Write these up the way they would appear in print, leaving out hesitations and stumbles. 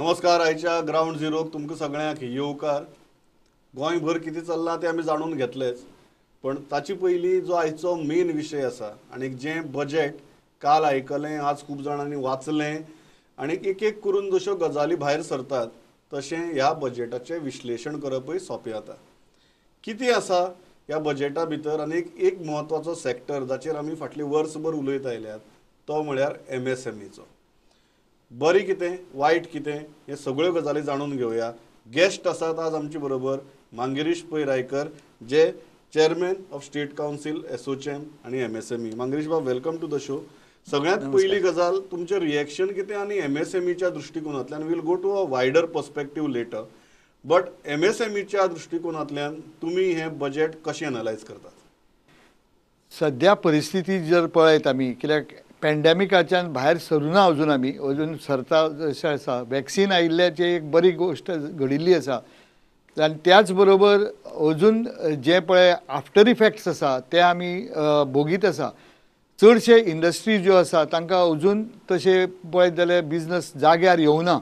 नमस्कार. आयच्या ग्रावंड झिरोक तुमकां सगळ्यांक येवकार. गोंयभर कितें चल्लां तें आमी जाणून घेतलेंच, पण ताचे पयलीं जो आयचो मेन विशय आसा आनी जें बजेट काल आयकलें, आज खूब जाणांनी वाचलें आनी एक एक करून जश्यो गजाली भायर सरतात तशें ह्या बजेटाचें विश्लेशण करपूय सोंपें जाता. कितें आसा ह्या बजेटा भितर आनी एक म्हत्वाचो सेक्टर जाचेर आमी फाटलीं वर्सभर उलयत आयल्यात तो म्हळ्यार MSMEचो. बरें कितें वायट कितें हे सगळ्यो गजाली जाणून घेवया. गेस्ट आसात आज आमचे बरोबर मांगिरीश पै रायकर, जे chairman of state council ASSOCHAM आनी MSME. Mangirish बाब, welcome to the show. सगळ्यांत पयली गजाल, तुमचें रिएक्शन कितें आनी MSMEच्या दृश्टिकोनांतल्यान, we'll go to a wider perspective later, but MSMEच्या दृश्टिकोनांतल्यान तुमी हें बजेट कशें एनलायज करतात? सद्या परिस्थिती जर पळयत आमी, कित्याक पॅन्डेमिकाच्यान भायर सरुना अजून, आमी अजून सरता अशें आसा. वॅक्सीन आयिल्ल्याची एक बरी गोश्ट घडिल्ली आसा आनी त्याच बरोबर अजून जे पळय आफ्टर इफेक्ट्स आसा ते आमी भोगीत आसा. चडशे इंडस्ट्री ज्यो आसा तांकां अजून तशें पळयत जाल्यार बिजनस जाग्यार येवना.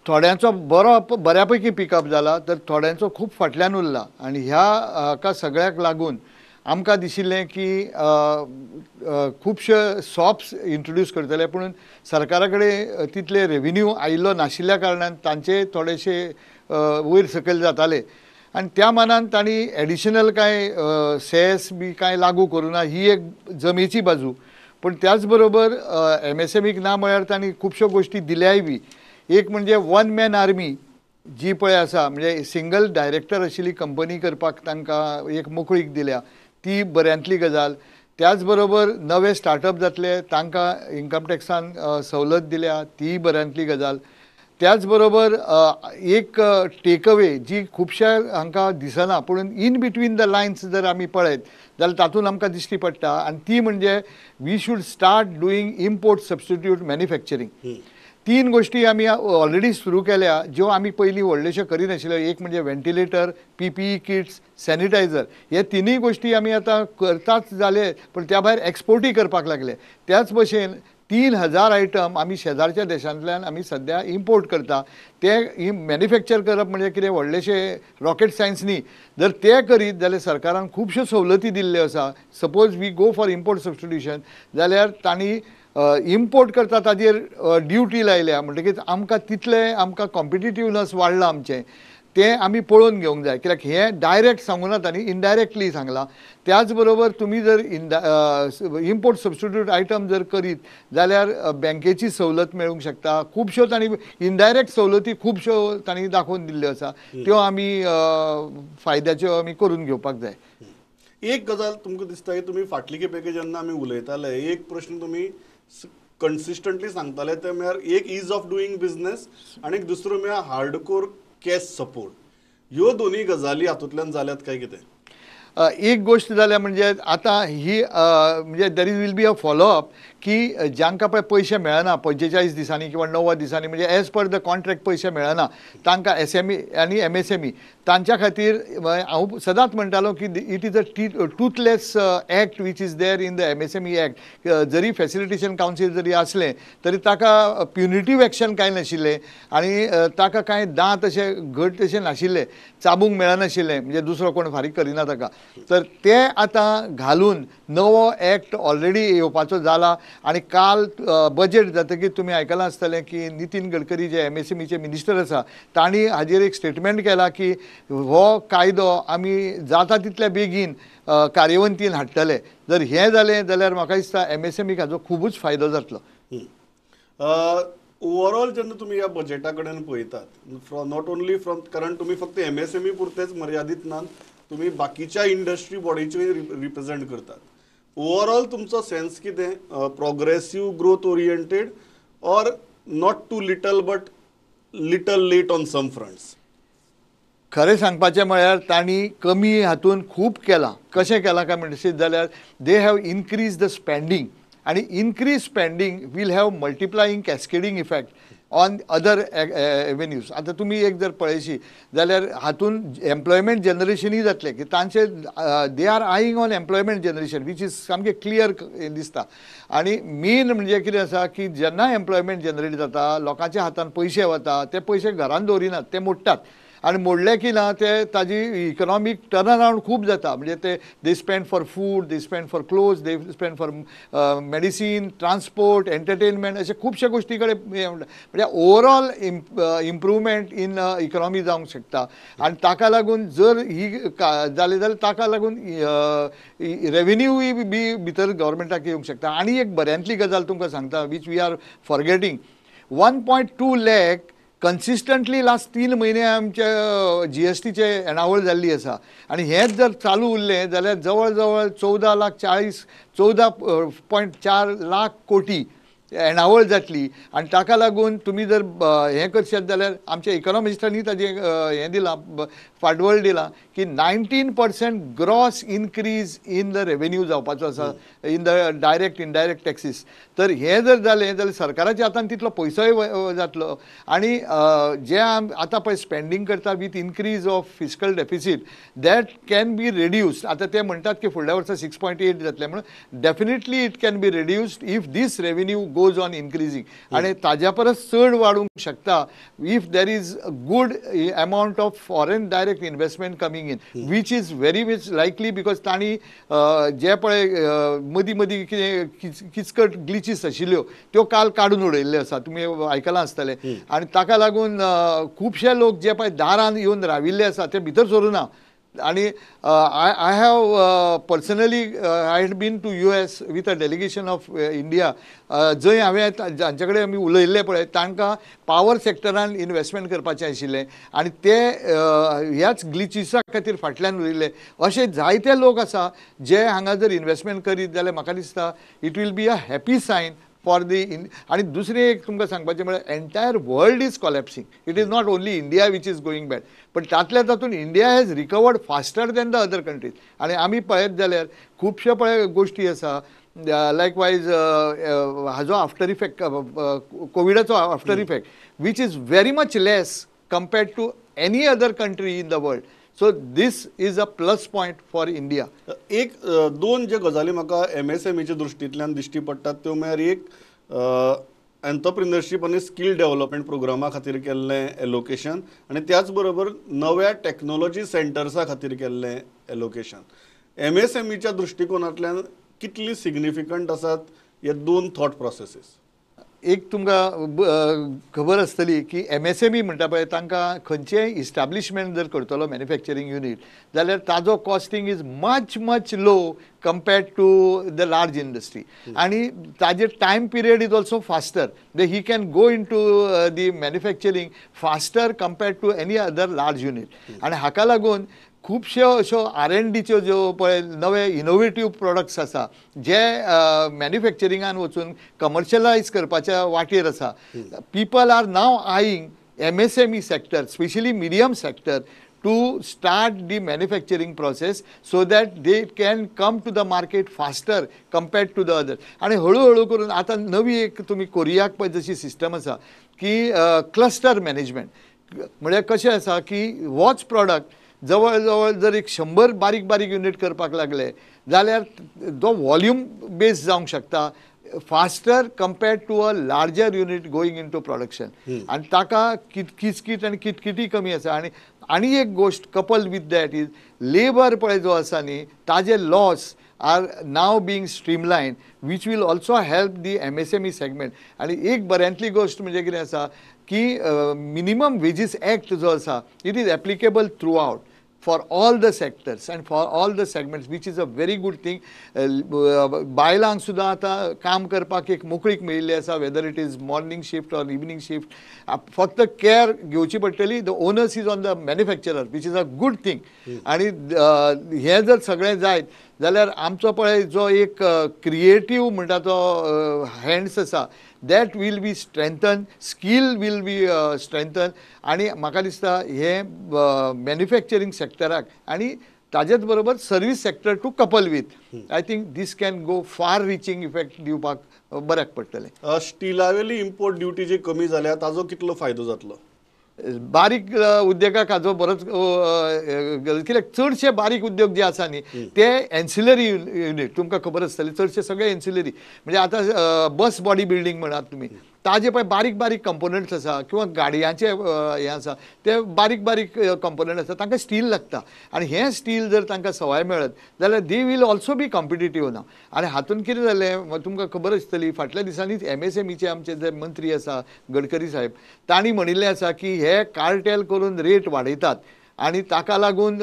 थोड्यांचो बरो बऱ्या पैकी पिकअप जाला तर थोड्यांचो खूब फाटल्यान उरला आनी ह्या हाका सगळ्याक लागून आमकां दिशिल्लें की खुबशे शॉप्स इंट्रोड्यूस करतले, पूण सरकारा कडेन तितले रेविन्यू आयिल्लो नाशिल्ल्या कारणान तांचे थोडेशे वयर सकयल जाताले आनी त्या मानान तांणी एडिशनल कांय सेस बी कांय लागू करूं ना, ही एक जमेची बाजू. पूण त्याच बरोबर MSMEक ना म्हळ्यार तांणी खुबश्यो गोश्टी दिल्याय बी. एक म्हणजे वन मॅन आर्मी जी पळय आसा, म्हणजे सिंगल डायरेक्टर आशिल्ली कंपनी करपाक तांकां एक मोकळीक दिल्या, ती बऱ्यांतली गजाल. त्याच बरोबर नवे स्टार्टअप जातले तांकां इन्कम टॅक्सान सवलत दिल्या, ती बऱ्यांतली गजाल. त्याच बरोबर एक टेकअवे जी खुबश्या हांकां दिसना, पूण इन बिटवीन the lines जर आमी पळयत जाल्यार तातूंत आमकां दिश्टी पडटा आनी ती म्हणजे we should start doing import substitute manufacturing. तीन गोश्टी आमी ऑलरेडी सुरू केल्या ज्यो आमी पयलीं व्हडलेश्यो करिनाशिल्ल्यो. एक म्हणजे व्हेंटिलेटर, PPE kits, sanitiser, हे तिनूय गोश्टी आमी आतां करताच जाले, पूण त्या भायर एक्सपोर्टूय करपाक लागले. त्याच भशेन 3000 आयटम आमी शेजारच्या देशांतल्यान आमी सद्या इम्पोर्ट करता. ते मॅन्युफॅक्चर करप म्हणजे कितें व्हडलेशें रॉकेट सायन्स न्ही. जर ते करीत जाल्यार सरकारान खुबश्यो सवलती दिल्ल्यो आसा. Suppose we go for import substitution जाल्यार तांणी इम्पोर्ट करता ताजेर ड्युटी लायल्या, म्हणटकीच आमकां तितलें आमकां कॉम्पिटिटिवनस वाडलां आमचें, तें आमी पळोवन घेवंक जाय. कित्याक हें डायरेक्ट सांगूना तांणी, इनडायरेक्टली सांगलां. त्याच बरोबर तुमी जर इम्पोर्ट सबस्टिट्यूट आयटम जर करीत जाल्यार बँकेची सवलत मेळूंक शकता. खुबश्यो तांणी इनडायरेक्ट सवलती खुबश्यो तांणी दाखोवन दिल्ल्यो आसा, त्यो आमी फायद्याच्यो आमी करून घेवपाक जाय. एक गजाल तुमकां दिसता की तुमी फाटली खेपे जेन्ना आमी उलयताले एक प्रश्न तुमी कन्सिस्टंटली सांगताले, ते म्हळ्यार एक is of doing business आनी दुसरो म्हळ्यार हार्डकोर कॅश सपोर्ट. ह्यो दोनूय गजाली हातूंतल्यान जाल्यात काय कितें? एक गोश्ट जाल्या म्हणजे आतां ही म्हणजे there is will be a follow up की जांकां पळय पयशे मेळना 45 दिसांनी किंवा 90 दिसांनी, म्हणजे एज पर the contract पयशे मेळना तांकां SME आनी MSME तांच्या खातीर हांव सदांच म्हणटालो की it is a toothless act which is there in the MSME act. जरी फॅसिलिटेशन कावन्सील जरी आसलें तरी ताका प्युनिटीव एक्शन कांय नाशिल्लें आनी ताका कांय दांत अशे घट तशें नाशिल्ले, चाबूंक मेळनाशिल्लें, म्हणजे दुसरो कोण फारीक करिना ताका. तर ते आतां घालून नवो एक्ट ऑलरेडी येवपाचो जाला आनी काल बजेट जातकीर तुमी आयकलां आसतलें की नितीन गडकरी जे MSMEचे मिनिस्टर आसा तांणी हाजेर एक स्टेटमेंट केला की हो कायदो आमी जाता तितल्या बेगीन कार्यवंतीन हाडटले. जर हें जालें जाल्यार म्हाका दिसता MSMEक हाजो खुबूच फायदो जातलो. ओवरऑल जेन्ना तुमी ह्या बजेटा कडेन पळयतात, not only from, कारण तुमी फक्त MSME पुरतेच मर्यादीत ना, तुमी बाकीच्या इंडस्ट्री बॉडीचे रिप्रेझेंट करतात. ओवरऑल तुमचो सेन्स कितें, progressive growth oriented or not too little but little late on some fronts? खरें सांगपाचें म्हळ्यार तांणी कमी हातून खूब केलां. कशें केलां काय म्हणशीत जाल्यार they have increase the spending आनी increase spending will have multiplying cascading effect. on other avenues. आतां तुमी एक जर पळयशी जाल्यार हातून एम्प्लॉयमेंट जनरेशनूय जातलें की तांचे they are eyeing on employment generation which is सामकें क्लियर दिसता. आनी मेन म्हणजे कितें आसा की जेन्ना एम्प्लॉयमेंट जनरेट जाता लोकांच्या हातान पयशे वता, ते पयशे घरान दवरिनात, ते मोडटात आनी मोडले की ना ते ताजी इकॉनॉमीक टर्न अरावंड खूब जाता. म्हणजे ते they spend for food, they spend for clothes, they spend for medicine, transport, entertainment, अशे खुबशे गोश्टी कडेन म्हणजे ओवरऑल इम्प्रुवमेंट इन इकॉनॉमी जावंक शकता. आनी ताका लागून जर ही जालें जाल्यार ताका लागून रेवेन्यूय बी भितर गव्हर्मेंटाक येवंक शकता. आनी एक बऱ्यांतली गजाल तुमकां सांगता which we are forgetting, 1.2 lakh consistently last 3 म्हयने आमच्या जीएसटीचे येणावळ जाल्ली आसा आनी हेंच जर चालू उरलें जाल्यार जवळ जवळ 14.4 लाख कोटी येणावळ जातली. आनी ताका लागून तुमी जर हें करशात जाल्यार आमच्या इकॉनॉमिस्टांनी ताजें हें दिलां, फाटबळ दिलां की 19% gross increase in the revenue जावपाचो आसा in the direct indirect taxes. तर हें जर जालें जाल्यार सरकाराच्या हातान तितलो पयसोय जातलो. आनी जे आतां पळय स्पेंडींग करता with increase of fiscal deficit that can be reduced. आतां ते म्हणटात की फुडल्या वर्सा 6.8 जातलें म्हणून, definitely it can be reduced if this revenue goes on increasing. आनी ताज्या परस चड वाडूंक शकता if there is good amount of foreign direct investment coming in, which is very much likely because तांणी जे पळय मदीं मदीं कितें किचकट ग्लिचीस आशिल्ल्यो त्यो काल काडून उडयल्ल्यो आसा, तुमी आयकलां आसतलें. आनी ताका लागून खुबशे लोक जे पळय दारान येवन राविल्ले आसा ते भितर सरूना. आनी I have personally I had been to US with a delegation of India, जंय हांवें जांचे कडेन आमी उलयल्ले पळय तांकां पावर सेक्टरान इनवेस्टमेंट करपाचें आशिल्लें आनी ते ह्याच ग्लिचिसा खातीर फाटल्यान उरिल्ले. अशे जायते लोक आसा जे हांगा जर इनवेस्टमेंट करीत जाल्यार म्हाका दिसता it will be a happy sign for the in. आनी दुसरें एक तुमकां सांगपाचें म्हळ्यार entire world is collapsing, it is not only India which is going bad, पण तातल्या तातूंत India has recovered faster than the other countries. आनी आमी पळयत जाल्यार खुबश्यो पळय गोश्टी आसा, लायकवायज हाजो आफ्टर इफेक्ट कोविडाचो after effect which is very much less compared to any other country in the world. So this is a plus point for India. एक दोन जे गजाली म्हाका एमएसएमईच्या दृश्टींतल्यान दिश्टी पडटात त्यो म्हळ्यार एक एंटरप्रिनरशीप आनी स्कील डेव्हलपमेंट प्रोग्रामा खातीर केल्लें एलोकेशन आनी त्याच बरोबर नव्या टॅक्नोलॉजी सेंटर्सा खातीर केल्लें एलोकेशन. एमएसएमईच्या दृश्टिकोनांतल्यान कितली सिग्निफिकंट आसात हे दोन थॉट प्रोसेसीस? एक तुमकां खबर आसतली की एमएसएमई म्हणटा पळय तांकां खंयचेंय इस्टाब्लिशमेंट जर करतलो मॅन्युफॅक्चरींग युनीट जाल्यार ताजो costing is much much low compared to the large industry. आनी ताजेर time period is also faster, he can go into the manufacturing faster compared to any other large unit. आनी हाका लागून खुबश्यो अश्यो आर&डीच्यो ज्यो पळय नवे इनोवेटीव प्रोडक्ट्स आसा जे मॅन्युफॅक्चरिंगान वचून कमर्शियलायज करपाच्या वाटेर आसा. People are now eyeing MSME sector, specially medium sector, to start the manufacturing process so that they can come to the market faster compared to the others. आनी हळूहळू करून आतां नवी एक तुमी कोरियाक पळय जशी सिस्टम आसा की क्लस्टर मॅनेजमेंट म्हळ्यार कशें आसा की वॉच प्रोडक्ट जवळ जवळ जर एक 100 बारीक बारीक युनीट करपाक लागले जाल्यार तो वॉल्यूम बेस जावंक शकता faster compared to a larger unit going into production. आनी ताका किचकीट आनी किटकिटी कमी आसा. आनी आनी एक गोश्ट couple with that is labour पळय जो आसा न्ही ताजे loss are now being streamline which will also help the MSME segment. आनी एक बऱ्यांतली गोश्ट म्हणजे कितें आसा की मिनिमम वेजीस एक्ट जो आसा it is applicable throughout for all the sectors and for all the segments, which is a very good thing. बायलांक सुद्दां आतां काम करपाक एक मोकळीक मेळिल्ली आसा, whether it is morning shift or evening shift. फक्त केअर घेवची पडटली, the onus is on the manufacturer, which is a good thing. आनी हें जर सगळें जायत जाल्यार आमचो पळय जो एक क्रिएटीव म्हणटा तो हँड्स आसा that will be strengthen, skill will be strengthen. आनी म्हाका दिसता हें मॅन्युफॅक्चरींग सेक्टराक आनी ताजेच बरोबर service sector to couple with, I think this can go far reaching effect दिवपाक बऱ्याक पडटलें. स्टिलावेली इम्पोर्ट ड्युटी जी कमी जाल्या ताजो कितलो फायदो जातलो? बारीक उद्देगाक हाजो बरोच, कित्याक चडशे बारीक उद्योग जे आसा न्ही ते एन्सिलरी युनीट, तुमकां खबर आसतली चडशे सगळे एन्सिलरी, म्हणजे आतां बस बॉडी बिल्डींग म्हणात तुमी, ताजे पळय बारीक बारीक कंपोनंट्स आसा किंवा गाडयांचे हें आसा ते बारीक बारीक कंपोनंट आसा, तांकां स्टील लागता आनी हें स्टील जर तांकां सवाय मेळत जाल्यार they will also be competitive ना. आनी हातून कितें जालें तुमकां खबर आसतली, फाटल्या दिसांनीच MSMEचे आमचे जे मंत्री आसा गडकरी साहेब, तांणी म्हणिल्लें आसा की हे कार्टेल करून रेट वाडयतात आनी ताका लागून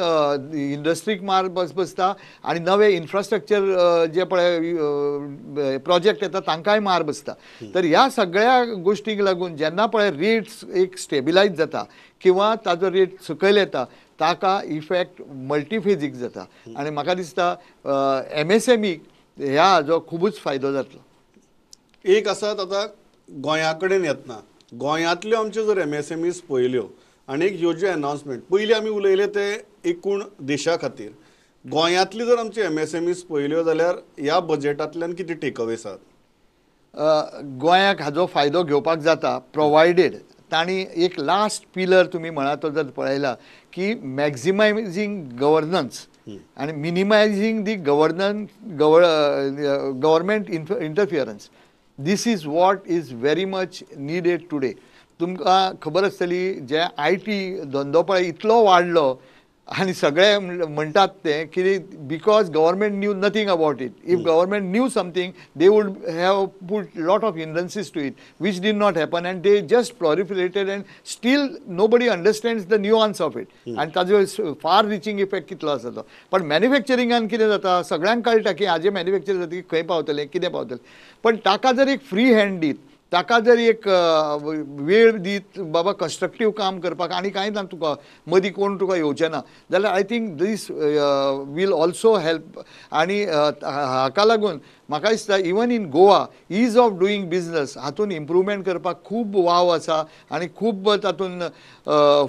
इंडस्ट्रीक मार बसता आनी नवे इन्फ्रास्ट्रक्चर जे पळय प्रोजेक्ट येता तांकांय मार बसता. तर ह्या सगळ्या गोश्टींक लागून जेन्ना पळय रेट्स एक स्टेबिलायज जाता किंवा ताजो रेट सकयल येता ताका इफेक्ट मल्टीफेजीक जाता आनी म्हाका दिसता MSME ह्या हाजो खुबूच फायदो जातलो. एक आसात आतां गोंया कडेन येतना गोंयांतल्यो आमच्यो जर MSMEs पळयल्यो आनी एक ह्यो ज्यो अनाउन्समेंट पयलीं आमी उलयले ते एकूण देशा खातीर, गोंयांतली जर आमची MSMEs पळयल्यो जाल्यार ह्या बजेटांतल्यान कितें टेकअवे आसात? गोंयाक हाजो फायदो घेवपाक जाता प्रोवायडेड तांणी एक लास्ट पिलर तुमी म्हणा तो जर पळयला की मॅक्झिमायझींग गव्हर्नन्स आनी minimising the government interference, this is what is very much needed today. तुमकां खबर आसतली जे IT धंदो पळय इतलो वाडलो आनी सगळे म्हणटात ते की because government knew nothing about it. If government knew something they would have put lot of hindrances to it, which did not happen and they just proliferated and still nobody understands the nuance of it आनी ताजो फार reaching effect कितलो आसा तो. पण मॅन्युफॅक्चरिंगान कितें जाता सगळ्यांक कळटा की हाजें मॅन्युफॅक्चर जाता की खंय पावतलें कितें पावतलें, पण ताका जर एक फ्री हँड दीत, ताका जर एक वेळ दीत बाबा कन्स्ट्रक्टीव काम करपाक आनी कांय ना तुका मदीं कोण तुका येवचें ना जाल्यार I think this will also help. आनी हाका लागून म्हाका दिसता even in Goa ease of doing business हातून इम्प्रूवमेंट करपाक खूब वाव आसा आनी खूब तातूंत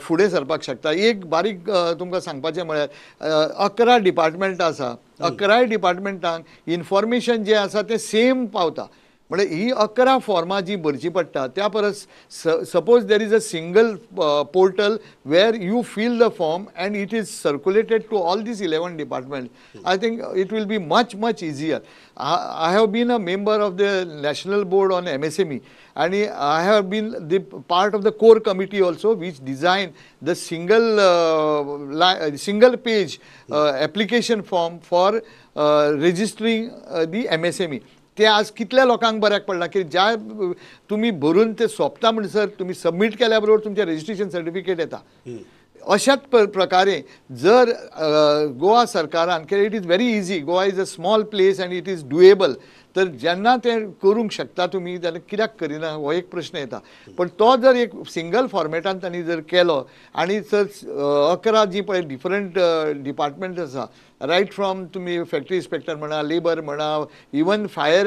फुडें सरपाक शकता. एक बारीक तुमकां सांगपाचें म्हळ्यार 11 डिपार्टमेंटां आसा, 11 डिपार्टमेंटांक इन्फॉर्मेशन जें आसा तें सेम पावता, म्हणजे ही 11 फॉर्मां जी भरची पडटा त्या परस suppose there is a single portal where you fill the form and it is circulated to all these 11 department, I think it will be much much easier. I have been a member of the national board on MSME आनी I have been the part of the core committee also which design the single page application form for registering the MSME. ते आज कितल्या लोकांक बऱ्याक पडला की ज्या तुमी भरून ते सोंपता म्हणसर तुमी सबमीट केल्या बरोबर तुमचें रजिस्ट्रेशन सर्टिफिकेट येता. अशाच प्रकारे जर गोवा सरकारान, कित्याक it is very easy, Goa is a small place and it is doable, तर जेन्ना तें करूंक शकता तुमी जाल्यार कित्याक करिना हो एक प्रश्न येता. पण तो जर एक सिंगल फॉर्मेटान तांणी जर केलो आनी जर 11 जी पळय डिफरंट डिपार्टमेंट आसा, रायट फ्रॉम तुमी फॅक्टरी इन्स्पेक्टर म्हणा, लेबर म्हणा, इवन फायर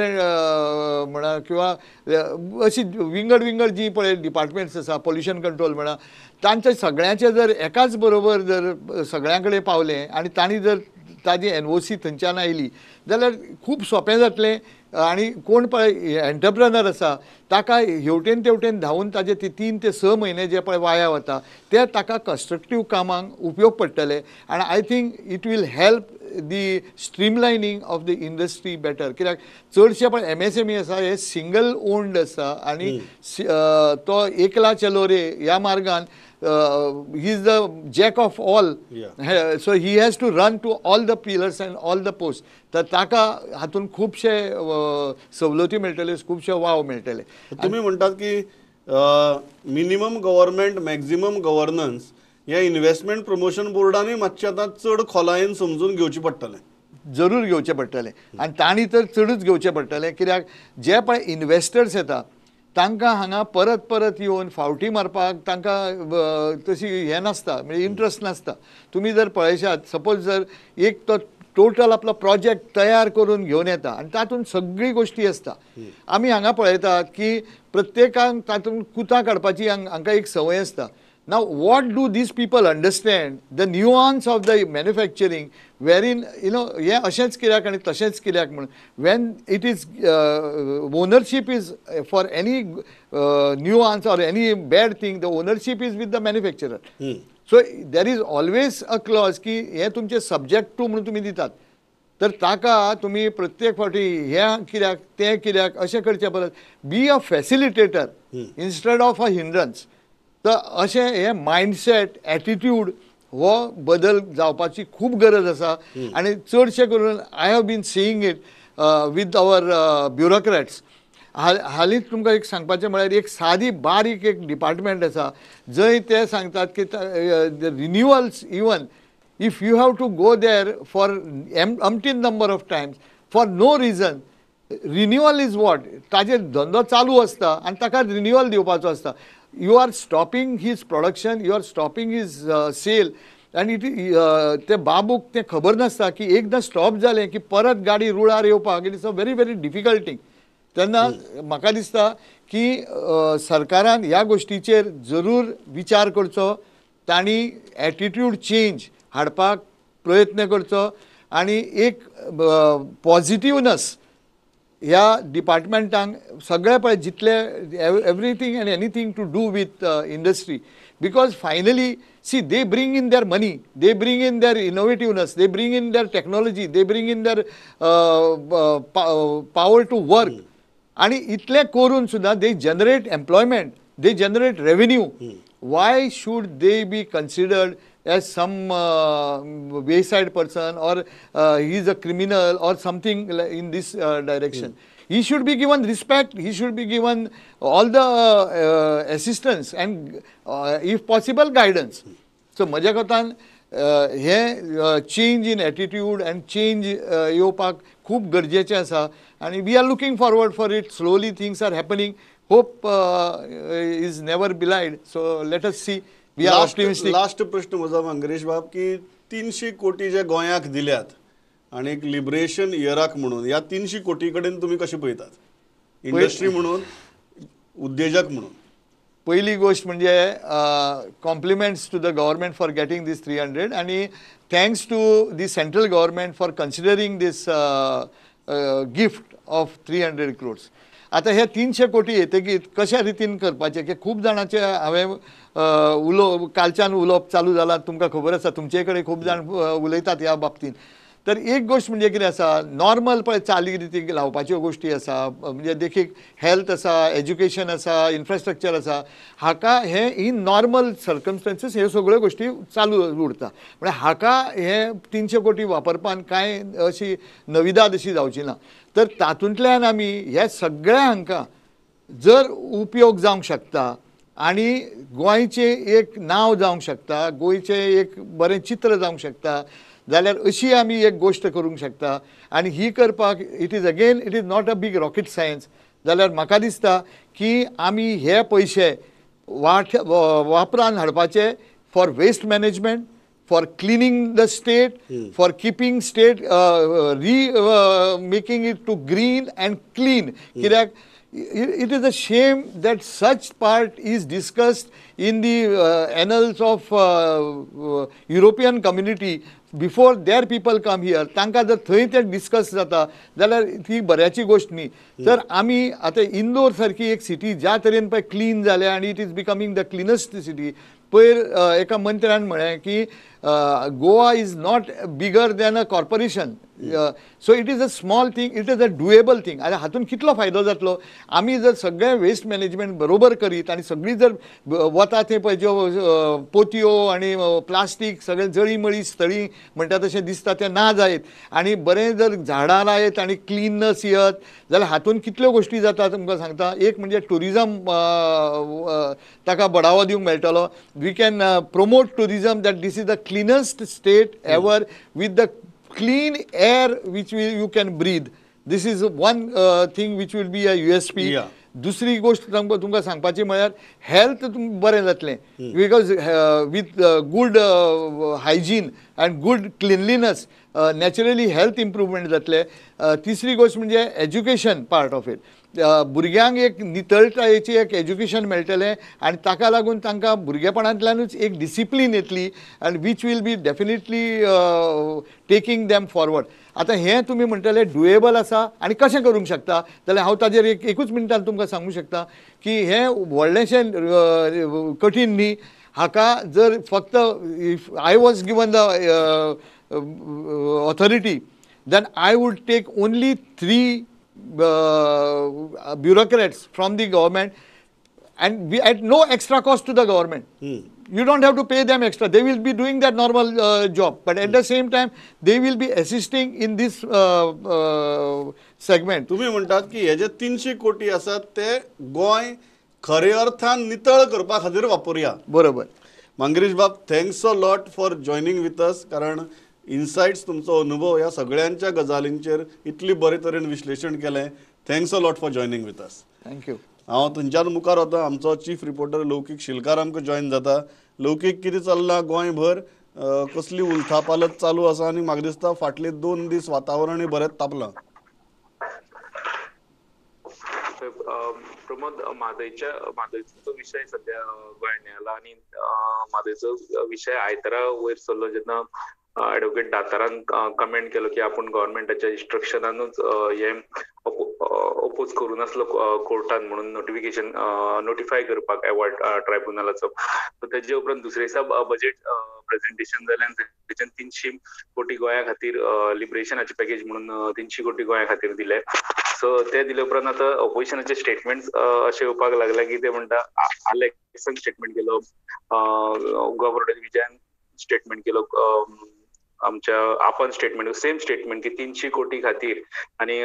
म्हणा किंवा अशी विंगड विंगड जी पळय डिपार्टमेंट्स आसा, पोल्युशन कंट्रोल म्हणा, तांचे सगळ्यांचे जर एकाच बरोबर जर सगळ्यां कडेन पावलें आनी तांणी जर ताजी NOC थंयच्यान आयली जाल्यार खूब सोंपें जातलें. आनी कोण पळय एंटरप्रेनर आसा ताका हेवटेन तेवटेन धांवून ताजे ते 3 ते 6 म्हयने जे पळय वाया वता ते ताका कन्स्ट्रक्टीव कामांक उपयोग पडटले आनी I think it will help the streamlining of the industry better. कित्याक चडशे पळय MSME आसा हे सिंगल ओन्ड आसा आनी तो एकला चलो रे ह्या मार्गान he is the jack of all, so he has to run to all the pillars and all the post. तर ताका हातून खुबशे सवलती मेळटले, खुबशे वाव मेळटले. तुमी म्हणटात की मिनिमम गव्हर्मेंट मॅक्झिमम गव्हर्नन्स ह्या इन्व्हेस्टमेंट प्रमोशन बोर्डानूय मातशें आतां चड खोलायेन समजून घेवचें पडटलें, जरूर घेवचें पडटलें आनी तांणी तर चडूच घेवचें पडटलें. कित्याक जे पळय इन्व्हेस्टर्स येता तांकां हांगा परत परत येवन फावटी मारपाक तांकां तशी हें नासता, म्हणजे इंट्रस्ट नासता. तुमी जर पळयशात सपोज जर एक तो टोटल आपलो प्रोजेक्ट तयार करून घेवन येता आनी तातूंत सगळी गोश्टी आसता. आमी हांगा पळयतात की प्रत्येकाक तातूंत कुतां काडपाची हांकां एक संवय आसता. Now what do these people understand the nuance of the manufacturing wherein you know हें अशेंच कित्याक आनी तशेंच कित्याक म्हणून when it is ownership is for any nuance or any bad thing, the ownership is with the manufacturer. So there is always a clause की हे तुमचे सब्जेक्ट टू म्हणून तुमी दितात, तर ताका तुमी प्रत्येक फावटी हें कित्याक तें कित्याक अशें करचें परस be a facilitator instead of a hindrance. तर अशें हें मायंडसेट एटिट्यूड हो बदल जावपाची खूब गरज आसा. आनी चडशें करून I have been seeing it with our bureaucrats. हालींच तुमकां एक सांगपाचें म्हळ्यार एक सादी बारीक एक डिपार्टमेंट आसा जंय ते सांगतात की renewals even if you have to go there for umpteen number of times for no reason. Renewal is what ताजेर धंदो चालू आसता आनी ताका रिन्युअल दिवपाचो आसता. You are stopping his production, you are stopping his sale. आनी it ते बाबूक तें खबर नासता की एकदां स्टॉप जालें की परत गाडी रुळार येवपाक it is a very very difficult thing. तेन्ना म्हाका दिसता की सरकारान ह्या गोश्टीचेर जरूर विचार करचो, तांणी एटिट्यूड चेंज हाडपाक प्रयत्न करचो आनी एक पॉजिटिवनस ह्या डिपार्टमेंटांक सगळे पळय जितले everything and anything to do with industry, because finally see they bring in their money, they bring in their innovativeness, they bring in their technology, they bring in their power to work. आनी इतलें करून सुद्दां they generate employment, they generate revenue. Why should they be considered as some wayside person or he is a criminal or something in this direction? He should be given respect, he should be given all the assistance and if possible guidance. So म्हज्या कोतान हे change in attitude and change येवपाक खूब गरजेचें आसा आनी we are looking forward for it. Slowly things are happening. Hope is never belied. So let us see. We are optimistic. Last प्रश्न म्हजो मंगेश बाब की 300 कोटी जे गोंयाक दिल्यात आनी एक लिबरेशन इयराक म्हणून ह्या 300 कोटी कडेन तुमी कशें पळयतात इंडस्ट्री म्हणून, उद्देजक म्हणून? पहिली गोष्ट म्हणजे compliments to the government for getting this 300 आनी thanks to the central government for considering this gift of 300 crores. आतां हे 300 कोटी येतकीर कशा रितीन करपाचें की खूब जाणांचे हांवें कालच्यान उलोवप चालू जालां, तुमकां खबर आसा तुमचे कडेन खूब जाण उलयतात ह्या बाबतींत. तर एक गोश्ट म्हणजे कितें आसा, नॉर्मल पळय चाली रितीक लावपाच्यो गोश्टी आसा, म्हणजे देखीक हेल्थ आसा, एज्युकेशन आसा, इन्फ्रास्ट्रक्चर आसा, हाका हे इन नॉर्मल सर्कमस्टन्सीस ह्यो सगळ्यो गोश्टी चालू उरता. म्हळ्यार हाका हे 300 कोटी वापरपान कांय अशी नविदाद अशी जावची ना. तर तातूंतल्यान आमी ह्या सगळ्या हांकां जर उपयोग जावंक शकता आनी गोंयचें एक नांव जावंक शकता, गोंयचें एक बरें चित्र जावंक शकता, जाल्यार अशी आमी एक गोश्ट करूंक शकता. आनी ही करपाक it is again it is not a big rocket science. जाल्यार म्हाका दिसता की आमी हे पयशे वापरान हाडपाचे for waste management, for cleaning the state, for keeping state making it to green and clean. कित्याक it is a shame that such part is discussed in the annals of European community before their people come here. तांकां जर थंय तें discuss जाता जाल्यार ती बऱ्याची गोश्ट न्ही. तर आमी आतां इंदोर सारकी एक सिटी ज्या तरेन पळय क्लीन जाल्या आनी it is becoming the cleanest city. पयर एका मंत्र्यान म्हळें की Goa is not bigger than a corporation, so it is a small thing, it is a doable thing. आनी हातून कितलो फायदो जातलो आमी जर सगळें वेस्ट मॅनेजमेंट बरोबर करीत आनी सगळी जर वता थंय पळय ज्यो पोतयो आनी प्लास्टीक सगळें जळीमळी स्थळी म्हणटा तशें दिसता तें ना जायत आनी बरें जर झाडां लायत आनी क्लिननेस येत जाल्यार हातून कितल्यो गोश्टी जाता तुमकां सांगता. एक म्हणजे ट्युरिजम ताका बडावो दिवंक मेळटलो. We can promote tourism that this is the cleanest state ever with the clean air which you can breathe. This is one thing which will be a USP. Yeah. दुसरी गोष्ट तुमकां सांगपाची म्हळ्यार हेल्थ बरें जातलें because with good hygiene and good cleanliness naturally health improvement जातलें. तिसरी गोष्ट म्हणजे एज्युकेशन पार्ट ऑफ it. भुरग्यांक एक नितळतायेची एक एज्युकेशन मेळटलें आनी ताका लागून तांकां भुरगेपणांतल्यानूच एक डिसिप्लीन येतली आनी which will be definitely taking them forward. आतां हें तुमी म्हणटले डुएबल आसा आनी कशें करूंक शकता जाल्यार हांव ताजेर एकूच मिनटान तुमकां सांगूंक शकता की हें व्हडलेंशें कठीण न्ही. हाका जर फक्त if I was given the authority then I would take only 3 bureaucrats from the government and we at no extra cost to the government. You don't have to pay them extra. They will be doing that normal job, but at the same time they will be assisting in this segment. तुम्ही म्हणतात की हे जे 300 कोटी आसात ते गोंय खरे अर्थान नितळ करपा खातीर वापरुया. बरोबर. मंगेश बाब, thanks a lot for joining with us, कारण इनसायट्स तुमचो अनुभव ह्या सगळ्यांच्या गजालींचेर इतली बरे तरेन विश्लेशण केलें. Thanks a lot for joining with us. Thank you. हांव थंयच्यान मुखार वता, आमचो चीफ रिपोर्टर लौकीक शिलकार आमकां जॉयन जाता. लौकीक, कितें चल्लां गोंयभर, कसली उलथापालत चालू आसा आनी म्हाका दिसता फाटले 2 दीस वातावरणूय बरेंच तापलां. प्रमोद, म्हादयचो विशय सद्या गोंयांत आयला आनी म्हादयचो विशय आयतारा वयर सरलो जेन्ना एडवोकेट दातारान कमेंट केलो की आपूण गव्हर्मेंटाच्या इन्स्ट्रक्शनानूच हे ओपोज करूं नासलो कोर्टान म्हणून नोटिफिकेशन नोटिफाय करपाक एवॉर्ड ट्रायब्युनलाचो. तेजे उपरांत दुसरे दिसा बजेट प्रेझेंटेशन जालें आनी तेच्यान 300 कोटी गोंया खातीर लिबरेशनाची पॅकेज म्हणून 300 कोटी गोंया खातीर दिले. सो ते दिले उपरांत आतां ओपोजिशनाचे स्टेटमेंट्स अशे येवपाक लागले की ते म्हणटा आलेक्सान स्टेटमेंट केलो, गोवा विजयान स्टेटमेंट केलो, आमच्या आपण स्टेटमेंट सेम स्टेटमेंट की 300 कोटी खातीर आनी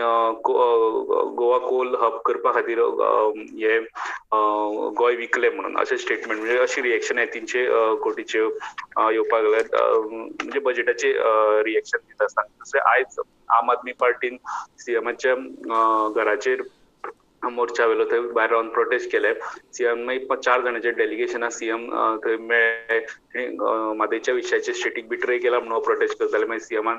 गोवा कोल हब करपा खातीर हे गोंय विकले म्हणून अशें स्टेटमेंट, म्हणजे अशी रिएक्शन आहे 300 कोटीचे येवपाक लागले, म्हणजे बजेटाचे रिएक्शन दिता आसतना. दुसरें, आयज आम आदमी पार्टीन सीएमाच्या घराचेर मोर्चा व्हेलो, थंय भायर रावन प्रोटेस्ट केले. सीएम मागीर 4 जाणांचे डेलिगेशना सीएम थंय मेळ्ळे, म्हादयच्या विशयाचेर स्टेटीक बिट्रे केला म्हणून प्रोटेस्ट करताले. मागीर सीएमान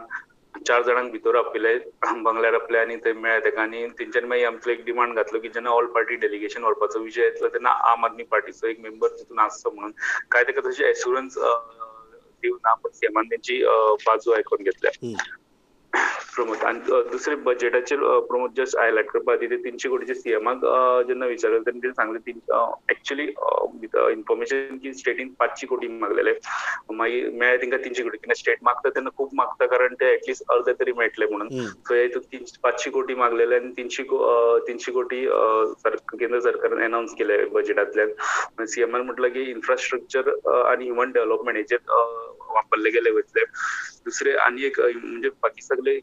4 जाणांक भितर आपयले, बंगल्यार आपले आनी थंय मेळ्ळे तेका आनी तेंच्यांनी मागीर आमचो एक डिमांड घातलो की जेन्ना ऑल पार्टी डेलिगेशन व्हरपाचो विशय येतलो तेन्ना आम आदमी पार्टीचो एक मेंबर तितून आसचो म्हणून. काय तेका तशी एश्युरन्स दिवना, पण सीएमान तेंची बाजू आयकून घेतल्या. प्रमोद, आनी दुसरे बजेटाचेर प्रमोद जस्ट हायलायट करपा खातीर 300 कोटीचे सीएमाक जेन्ना विचारलें तेन्ना तेणें सांगलें एक्चुअली इन्फॉर्मेशन की स्टेटीन 500 कोटी मागलेले, मागीर मेळ्ळे तेंकां 300 कोटी. कित्याक स्टेट मागता तेन्ना खूब मागता, कारण ते एटलिस्ट अर्दे तरी मेळटले म्हणून. सो हे हितून 500 कोटी मागलेले आनी 300 कोटी केंद्र सरकारान एनावन्स केले बजेटांतल्यान. सीएमान म्हटलं की इन्फ्रास्ट्रक्चर आनी ह्युमन डेव्हलपमेंट हेचेर वापरले गेले वयतले. दुसरे आनी एक म्हणजे बाकी सगळे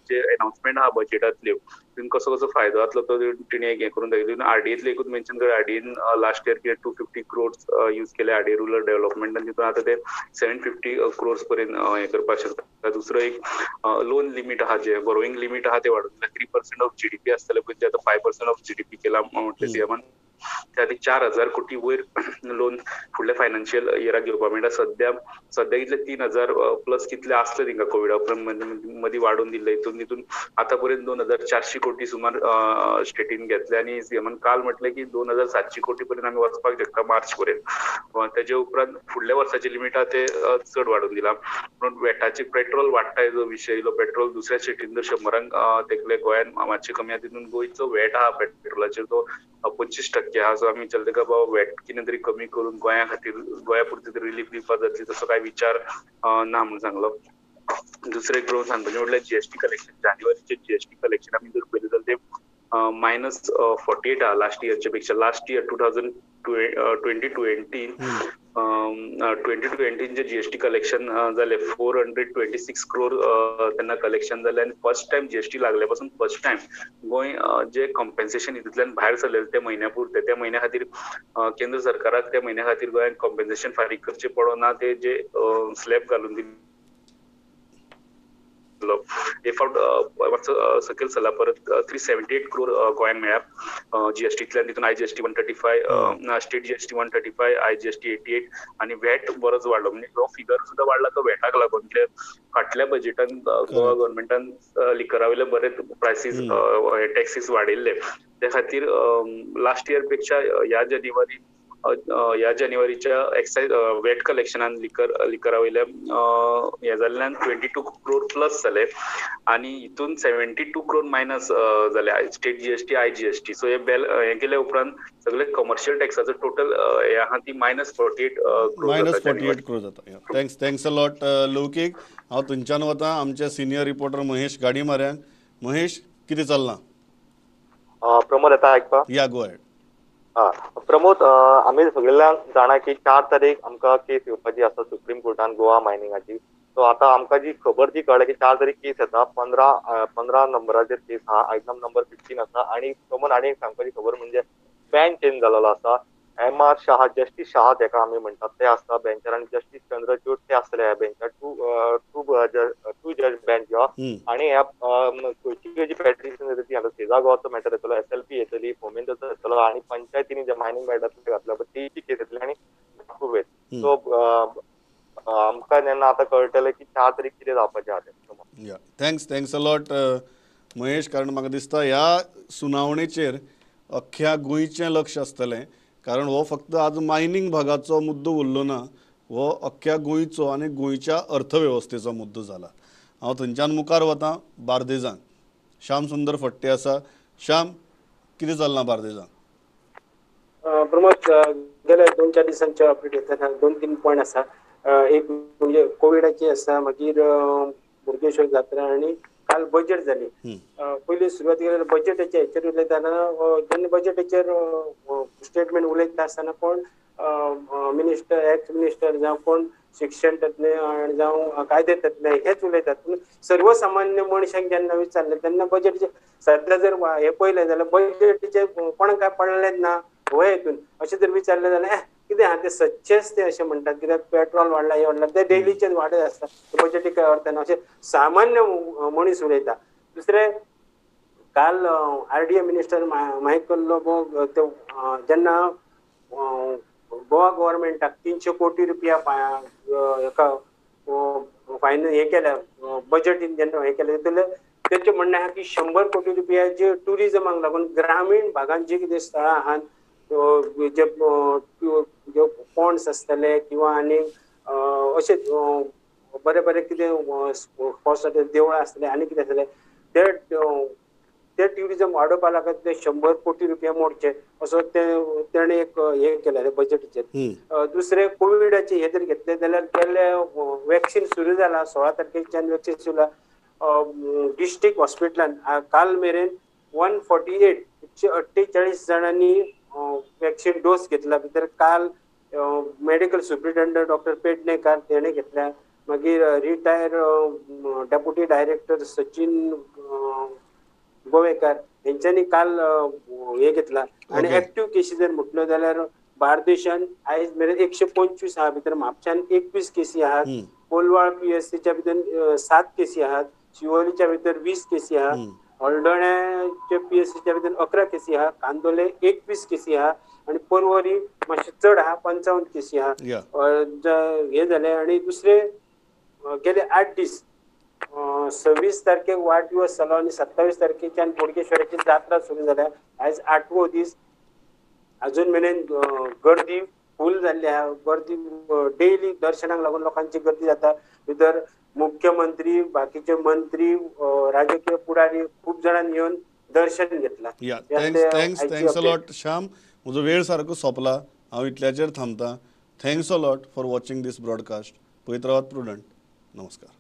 जे अनाउन्समेंट आहा बजेटांतल्यो तितून कसो कसो फायदो जातलो तो तिणें एक हें करून दाखयलो. आरडीएतले एकूच मेन्शन कर, आरडीएन लास्ट इयर कितें 250 क्रोर्स यूज केले आरडीए रुरल डेव्हलपमेंट आनी तितून आतां ते 750 क्रोर्स पर्यंत हें करपाक शकता. दुसरो एक लोन लिमीट आहा, जे बोरोईंग लिमीट आहा ते वाडोवन दिला, 3% ऑफ जीडीपी आसतले पळय ते आतां 5% ऑफ जीडीपी केला म्हटलें सीएमान. त्या खातीर 4000 कोटी वयर लोन फुडल्या फायनान्शियल इयराक घेवपाक मेळटा. सद्या सद्या कितले 3000 प्लस कितले आसले तेंकां कोविडा उपरांत मदीं वाडोवन दिल्ले, हितून तितून आतां पर्यंत 2400 कोटी सुमार स्टेटीन घेतले आनी सीएमान काल म्हटलें की 2700 कोटी पर्यंत आमी वचपाक शकता मार्च पर्यंत. तेजे उपरांत फुडल्या वर्साची लिमीट आहा ते चड वाडोवन दिला. म्हणून वेटाचे पेट्रोल वाडटा जो विशय येयलो, पेट्रोल दुसऱ्या स्टेटीन जर 100 तेकले गोंयान मातशें कमी आहा, तितून गोंयचो वेट आहा पेट्रोलाचेर तो 25% आहा. सो आमी विचारलें तेका बाबा वेट कितें तरी कमी करून गोंया खातीर, गोंया पुरती तरी रिलीफ दिवपाक जातली तसो काय विचार ना म्हणून सांगलो. दुसरें एक सांगपाचें म्हटल्यार जीएसटी कलेक्शन, जानेवारीचे जीएसटी कलेक्शन आमी जर पळयलें जाल्यार ते -48 आहा लास्ट इयरच्या पेक्षा. लास्ट इयर 2020 जे जीएसटी कलेक्शन जाले 426 क्रोर तेन्ना कलेक्शन जाले आनी फर्स्ट टायम जीएसटी लागल्या पासून फर्स्ट टायम गोंय जे कॉम्पेन्सेशन हितूंतल्यान भायर सरलेलें ते म्हयन्या पुरते, त्या म्हयन्या खातीर केंद्र सरकाराक त्या म्हयन्या खातीर गोंयांत कॉम्पेन्सेशन फारीक करचें पडना, ते जे स्लॅब घालून दिले. सरलो. हे फावट मातसो सकयल सरला, परत 378 क्रोर गोंयांक मेळ्ळ्या जीएसटींतल्यान. तितून IGST 135, state GST 135, IGST 88 आनी व्हॅट बरोच वाडलो. म्हणजे हो फिगर सुद्दां वाडला तो व्हॅटाक लागून, कित्याक फाटल्या बजेटान गोवा गव्हर्मेंटान लिकरा वयले बरेच प्रायसीस टॅक्सीस वाडयल्ले. त्या खातीर लास्ट इयर पेक्षा ह्या जानेवारीच्या एक्सायज वॅट कलेक्शनान लिकरा वयल्या हे जाल्ल्यान 22 क्रोर प्लस जाले आनी हितून 72 क्रोर मायनस जाले स्टेट जीएसटी IGST. सो हे बेल हे केल्या उपरांत सगळे कमर्शियल टॅक्साचो टोटल हे आहा ती मायनस 48 क्रोर, मायनस 48 क्रोर जाता. Thanks a lot Laukik. हांव थंयच्यान वता आमचे सिनियर रिपोर्टर महेश गाडीमाऱ्यांक. महेश, कितें चल्लां? प्रमोद येता आयकपाक? या, गो अहेड. प्रमोद, आमी सगळ्यांक जाणा की 4 तारीख आमकां केस येवपाची आसा सुप्रीम कोर्टान गोवा मायनिंगाची. सो आतां आमकां जी खबर जी कळ्ळ्या की 4 तारीख केस येता, 15 नंबराचेर केस आहा, आयटम नंबर 15 आसा. आनी प्रमोद आनी एक सांगपाची खबर म्हणजे बेंच चेंज जाल्लो आसा. MR Shah, justice Shah जेका आमी म्हणटात ते आसता बेंचार आनी जस्टीस चंद्रचूड ते आसतले ह्या बेंचार. टू जज बेंच ह्यो. आनी ह्या खंयची खंयची पेटिशन येतली ती आतां सेजा गोवाचो मॅटर येतलो, SLP येतली, फोमेंताचो येतलो आनी पंचायतीनी जे मायनींग मेळटा घातल्या पळय तेची केस येतली आनी खूब येत. सो आमकां जेन्ना आतां कळटलें की 4 तारीख कितें जावपाचें आहा तें. Thanks a lot Mahesh, कारण म्हाका दिसता ह्या सुनावणेचेर अख्ख्या गोंयचें लक्ष आसतलें, कारण हो फक्त आज मायनींग भागाचो मुद्दो उरलो ना, हो अख्ख्या गोंयचो आनी गोंयच्या अर्थवेवस्थेचो मुद्दो जाला. हांव थंयच्यान मुखार वता बार्देजान. श्याम सुंदर फट्टे आसा. श्याम, कितें चल्लां बार्देजान? प्रमोद, गेल्या 2-4 दिसांचे अपडेट येतना 2-3 पॉयंट आसा. एक म्हणजे कोविडाची आसा, मागीर बोडगेश्वर जात्रा आनी काल बजेट जाली. पयली सुरवात केली बजेटाच्या हेचेर उलयतना, जेन्ना बजेटाचेर स्टेटमेंट उलयता आसतना कोण मिनिस्टर, एक्स मिनिस्टर जावं कोण शिक्षण तज्ञ आनी जावं कायदे तज्ञ हेच उलयतात. पूण सर्वसामान्य मनशांक जेन्ना विचारलें तेन्ना बजेटाचे सद्या जर हे पळयलें जाल्यार बजेटाचे कोणाक काय पडलेंच ना हो हेतून अशें जर विचारलें जाल्यार कितें आहा तें सच्चेच ते अशें म्हणटात, कित्याक पेट्रोल वाडलां हें वाडलां तें डेलीचेच वाडत आसता, बजेटीक काय अर्थ ना अशें सामान्य मनीस उलयता. दुसरें, काल RDA minister Michael Lobo ते जेन्ना गोवा गव्हर्मेंटाक 300 कोटी रुपया हेका फायन हे केल्या बजेटीन जेन्ना हें केलें तितूंतलें तेचें म्हणणें आहा की 100 कोटी रुपया जे ट्युरिजमाक लागून ग्रामीण भागांत जी कितें स्थळां आहात, जे पॉन्ड्स आसतले किंवा आनी अशे बरे बरे कितें स्पॉट्स देवळां आसतले आनी कितें आसतले ते ट्युरिजम वाडोवपा लागत ते 100 कोटी रुपया मोडचे असो तेणें एक हें केलें बजेटीचेर. दुसरें, कोविडाचे हे जर घेतले जाल्यार गेल्ले वॅक्सीन सुरू जाला, 16 तारखेच्यान वॅक्सीन सुरू जाला. डिस्ट्रिक्ट हॉस्पिटलान काल मेरेन 148 148 जाणांनी वॅक्सीन डोस घेतला. भितर काल मेडिकल सुप्रिटेंडंट डॉक्टर पेडणेकार तेणें घेतल्या, मागीर retired deputy director Sachin Govekar हेंच्यांनी काल हे घेतला. आनी एक्टीव केसी जर म्हटल्यो जाल्यार बार्देशान आयज मेरेन 125 आहा, भितर म्हापशान 21 केसी आहात, कोलवाळ PSCच्या भितर 7 केसी आहात, शिवोलीच्या भितर 20 केसी आहा, हळदोण्याच्या PSCच्या भितर 11 केसी आहा, कांदोले 21 केसी आहा आनी पर्वरी मातशें चड आहा 55 केसी आहा. हे जालें. आनी दुसरें, गेले 8 दीस 26 तारखेक वाडदिवस जालो आनी 27 तारखेच्यान बोडगेश्वराची जात्रा सुरू जाल्या. आयज 8वो दीस, अजून मेरेन गर्दी फूल जाल्ली आहा. गर्दी डेली दर्शनाक लागून लोकांची गर्दी जाता. भितर मुख्यमंत्री, बाकीचे मंत्री, राजकीय पुढारी खूब जाणांनी येवन दर्शन घेतला. Thanks a lot Shyam, म्हजो वेळ सारको सोंपला, हांव इतल्याचेर थांबता. Thanks a lot for watching this broadcast. पळयत रावात प्रुडंट. नमस्कार.